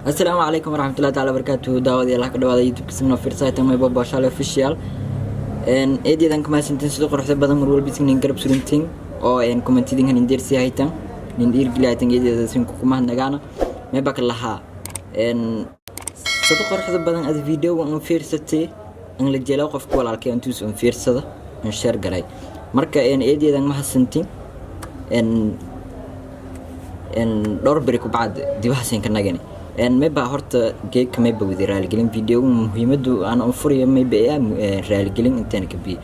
Asalaamu calaykum waraxmatullahi taala barakaatuhu. Daawadayaal, ka dhawaada YouTube kasmino firsayta mayba Booshaale Official. Eedeedan ka mahadsantiin sida quruxda badan mar walba isnin garab surintiin oo commentidin hanin deersi haytan, nin dhiirgeli haytan. Eedeeda sin ku mahadnagaana. Mayba ka lahaa sida quruxda badan ad video un fiirsatay in la jelo qofka walaalkay intuus un fiirsada un share garay. Marka eedeedan mahadsantiin. Dhowr beri ku bacd dibahasen ka nagani. Mayba horta geedka mayba wadi raaligelin. Video muhiimadu aan u furayo mayba raaligelin intaan ka biyey.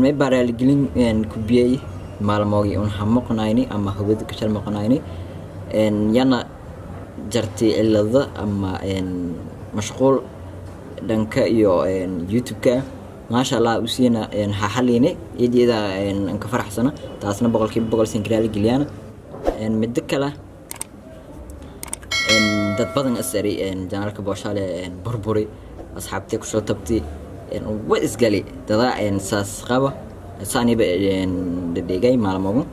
Mayba raaligelin ku biyey maalmoogii un hamoqnayni ama hawada ka shalmoqnayni, yana jartay cilada ama mashquul dhanka iyo YouTube-ka. Maasha Allah, usiina haxaline, iyada ka faraxsana taasna 100% sin raali geliyana. Middo kale, dad badan asari channelka Booshaale burburi, asxaabtay kusoo tabtay, wa isgali dada saas qaba saaniba dhedhegay maalmogu.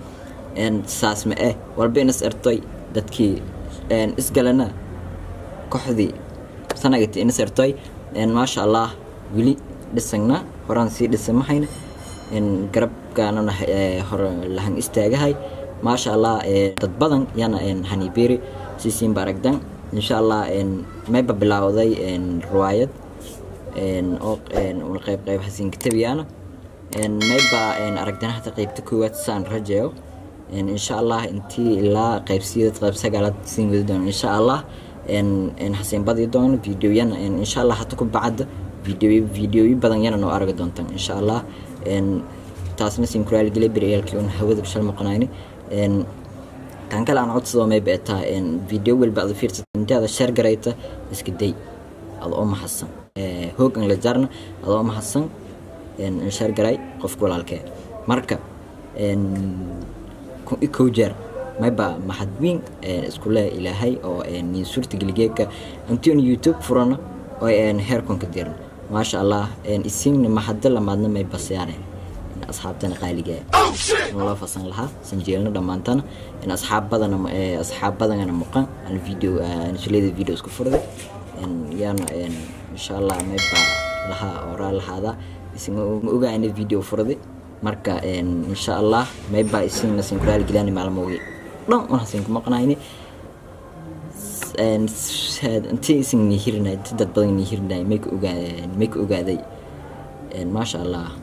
Saas ma eh, walba inas ertoy dadkii isgalana kooxdii sanagati inas ertoy. Maasha Allah, weli dhisagna horaan sii dhisamahayna, garabkaanana hore lahan istaagahay. Maasha Allah, dad badan yana haniberi siisiin baragdan. Insha Allah, mayba bilaawday riwaayad oo una qayb qayb hasiin katabiyaana. Mayba aragdana hata qaybta koowaad saan rajayo. Insha Allah, intii ilaa qaybsiyada qayb sagaalaad siin wadi doono. Insha Allah, xasiin badi doono videoyana. Insha Allah, hata ku bacda videoyo badan yana noo aragi doontaan, insha Allah. Taasna siin ku raali gelay beriyaalkii un hawada kushal maqnayni. Tan kale aan codsado mayba taa video walba aad fiirsata intaada share garayta iska day adoo mahadsan, hoog in la jarna adoo mahadsan in share garay qofka walaalkee. Marka 1001 jeer mayba mahadweyn isku leh Ilaahay oo niin suurta geligeeka intii un YouTube furano oo heerkan ka dirno. Maasha Allah, isinna mahadda lamaadna mayba siyaane asxaabtana qaaliga loo fasan lahaa sanjeelna dhammaantana in asxaab badan, asxaab badanana muqan aan video aan video isku furday yaana. Insha Allah, mayba lahaa oraa lahaada isin ma ogaana video furday. Marka insha Allah, mayba isinna sin kuraali geliyani maalmoogi dhan un hasin ku maqnayni intii isin nihirinay, intii dad badan nihirinay, may ka ogaa, may ka ogaaday. Maasha Allah,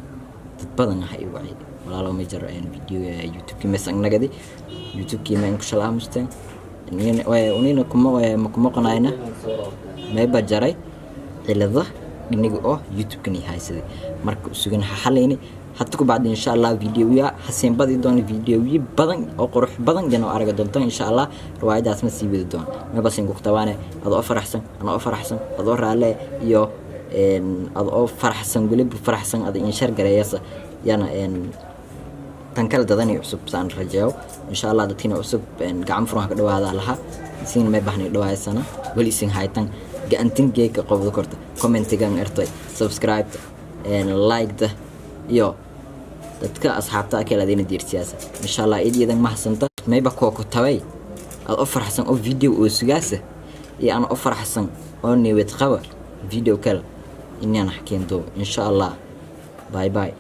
dad badan ah i wacay: "Walaalo, ma jaro video YouTube-kii maysan nagadi, YouTube-kii ma ku shalaamusteen?" Unina kuma ma kuma qonayna. Mayba jaray cilada iniga oo YouTube-kani haysaday. Marka sugan xalayni hata ku bacdi, insha Allah, videoya haseen badi doona, videoyi badan oo qurux badan yana araga doonta, insha Allah. Riwaayadaasna sii wadi doona. Mayba sin kuqtabaane adoo faraxsan, anoo faraxsan, adoo raale iyo adoo faraxsan, weliba faraxsan ada inshar gareeyasa yana. Tan kale, dadani cusub saan rajeeyo, insha Allah, dadkiina cusub gacan furan ka dhawaada laha. Isin may bahnay dhawaysana weli isin haytan gacantin geeka qobda korta commentigan ertay, subscribe, like iyo dadka asxaabta kale adina diirsiyaasa. Insha Allah, idiyadan mahadsanta. Mayba koo ku tabay aad u faraxsan oo video oo sugaasa iyo aan u faraxsan oo niyad qaba video kale inaan xakeento, insha Allah. Bye bye.